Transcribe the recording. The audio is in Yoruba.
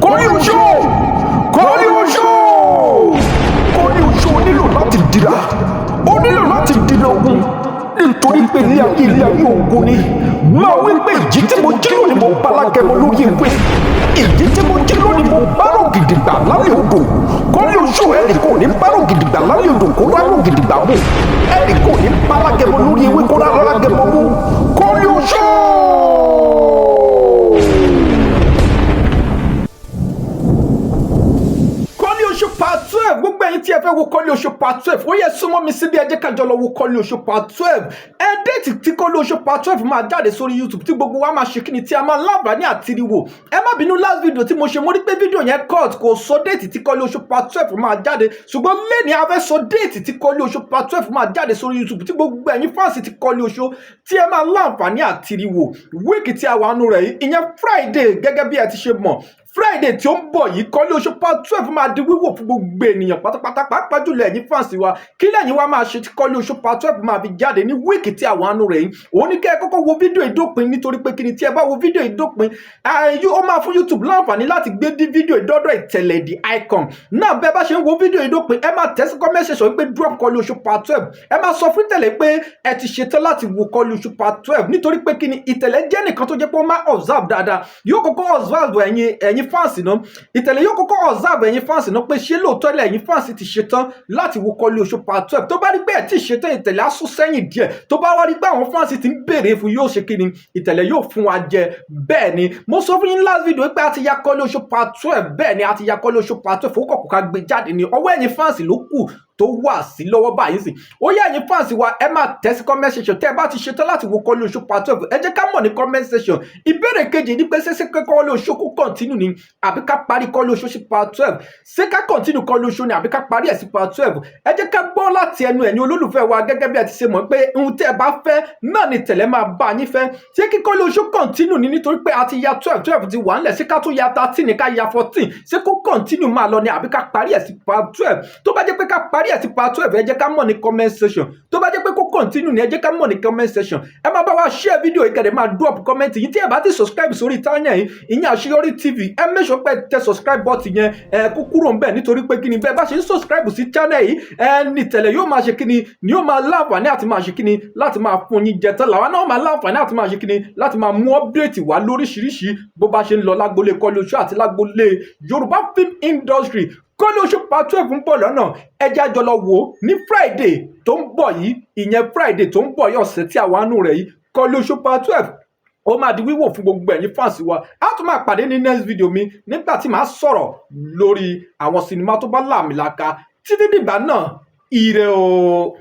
Kọ́lé Oṣó, Kọ́lé Oṣó, Kọ́lé Oṣó, o nílò láti dira, o nílò láti dira ogun, nítorí pé ilé ayé, ilé ayé ogun ni. Máa wí pé, "Ìjí tí mo jí lónìí, mo bá lágẹmọ lórí ewé. Ìjí tí mo jí lónìí, mo bárò gidigba lálẹ́ odò." Kọ́lé Oṣó, ẹnì kò ní bárò gidigba lálẹ́ odò kó rárò gidigba mú. Ẹnì kò ní bá lágẹmọ lórí ewé kó rárò lágẹmọ mú. Kọ́lé Oṣó. Kọ́lé Oṣó part 12. Gbogbo ẹ̀yin tí ẹ fẹ́ wo Kọ́lé Oṣó part 12, ó yẹ súnmọ́ mi síbi, ẹ jẹ́ ká jọ lọ wo Kọ́lé Oṣó part 12. Ẹ date tí Kọ́lé Oṣó part 12 máa jáde sórí YouTube, tí gbogbo wa máa ṣe kíni, tí a máa láǹfààní àti rí wò. Ẹ má bínú, last video tí mo ṣe, mo rí pé fídíò yẹn cut, kò sọ date tí Kọ́lé Oṣó part 12 máa jáde. Ṣùgbọ́n lẹ́ni, a fẹ́ sọ date tí Kọ́lé Oṣó part 12 máa jáde sórí YouTube, tí gbogbo ẹ̀yin fans ti Kọ́lé Oṣó tí ẹ máa láǹfààní àti rí wò. Week tí a wà nù rẹ̀ yìí, ìyẹn Friday, gẹ́gẹ́ bí ẹ ti ṣe mọ̀, Friday tí ó ń bọ̀ yìí, Kọ́lé Oṣó part 12 máa di wíwò fún gbogbo ènìyàn pátápátá, pàápàá jùlọ ẹ̀yin fans wa. Kí lẹ́yìn wa máa ṣe tí Kọ́lé Oṣó part 12 máa fi jáde ní week tí àwọn àánú rẹ̀ yìí? Òun ní kẹ́ ẹ kọ́kọ́ wo fídíò ìdópin, nítorí pé kíni, tí ẹ bá wo fídíò ìdópin, ó máa fún YouTube láǹfààní láti gbé dí fídíò ìdọ́dọ̀ Ìtẹ̀lẹ̀ the Icon náà. Bẹ́ẹ̀ bá ṣe ń wo fídíò ìdópin, ẹ máa tẹ̀ sí comment section pé "drop Kọ́lé Oṣó part 12". Ẹ máa sọ fún Ìtẹ̀lẹ̀ pé ẹ ti ṣetán láti wo Kọ́lé Oṣó part 12, nítorí pé kíni, Ìtẹ̀lẹ̀ jẹ́ nìkan tó jẹ́ pé ó máa observe dáadáa. Yóò kọ́kọ́ observe ẹ̀yin fans náà. Ìtẹ̀lẹ̀ yóò kọ́kọ́ observe ẹ̀yin fans náà pé ṣé lóòótọ́ ilẹ̀ ẹ̀yin fans ti ṣetán láti wo Kọ́lé Oṣó part 12. Tó bá rí pé ẹ̀ tí ṣetán, Ìtẹ̀lẹ̀ á sún sẹ́yìn díẹ̀. Tó bá wá rí pé àwọn fans ti ń béèrè fún, yóò ṣe kíni, Ìtẹ̀lẹ̀ yóò fún wa jẹ. Bẹ́ẹ̀ ni mo sọ fún yín last video pé a ti ya Kọ́lé Oṣó part 12. Bẹ́ẹ̀ ni, a ti ya Kọ́lé Oṣó part 12. Ó kọ̀ọ̀kan ká gbé jáde ní ọwọ́ ẹ̀yin fans ló kù tó wà sí lọ́wọ́ báyìí sí. Ó yá, ẹ̀yin fans wa, ẹ máa tẹ̀ sí comment section. Tẹ́ ẹ bá ti ṣetán láti wo Kọ́lé Oṣó part 12, ẹ jẹ́ ká mọ̀ ní comment section. Ìbéèrè kejì ní pé, ṣé Kọ́lé Oṣó kó continue ni, àbí ká parí Kọ́lé Oṣó sí part 12? Ṣé ká continue Kọ́lé Oṣó ni, àbí ká parí ẹ̀ sí part 12? Ẹ jẹ́ ká gbọ́ láti ẹnu ẹ̀yin olólùfẹ́ wa. Gẹ́gẹ́ bí ẹ ti ṣe mọ̀ pé ohun tẹ́ ẹ bá fẹ́ náà ni tẹ̀lé máa bá yín fẹ́. Ṣé kí Kọ́lé Oṣó continue ni? Nítorí pé a ti ya 12, 12 ti wà ńlẹ̀. Ṣé ká tún ya 13 ni, ká ya 14? Ṣé kó continue máa lọ ni, àbí ká parí ẹ̀ sí part 12? Tó bá jẹ́ pé ká parí ẹ̀ sí part 12, ẹ jẹ́ ká mọ̀ ní comment section. Tó bá jẹ́ pé kó continue ni, ẹ jẹ́ ká mọ̀ ní comment section. Ẹ máa bá wa share fídíò yìí, kẹ́dẹ̀ máa drop comment yìí. Tí ẹ bá ti subscribe sórí channel yìí, ìyẹn Àṣeyọrí TV, ẹ make sure pé tẹ subscribe button yẹn, ẹ kó kúrò ńbẹ̀, nítorí pé kí ni, bẹ́ẹ̀ bá ṣe ń subscribe sí channel yìí, ẹ ní tẹ̀lé yóò máa ṣe kí ni ni yóò máa láǹfààní àti máa ṣe kí ni, láti máa fún yín jẹ tán. Làwọn náà máa láǹfààní àti máa ṣe kí ni, láti máa mú update wá lóríṣiríṣi bó bá ṣe ń lọ lágbolé Kọ́lé Oṣó àti lágbolé Yorùbá film industry. Kọ́lé Oṣó part 12 ń bọ̀ lọ́nà. Ẹ jẹ́ á jọ lọ wò ó ní Friday tó ń bọ̀ yìí, ìyẹn Friday tó ń bọ̀ yìí, ọ̀sẹ̀ tí àwa nù rẹ̀ yìí. Kọ́lé Oṣó part 12, ó máa di wíwò fún gbogbo ẹ̀yin fans wa. A tún máa pàdé ní next video mi, nígbà tí màá sọ̀rọ̀ lórí àwọn sinimá tó bá làmìlaka. Títí dìgbà náà, ire o.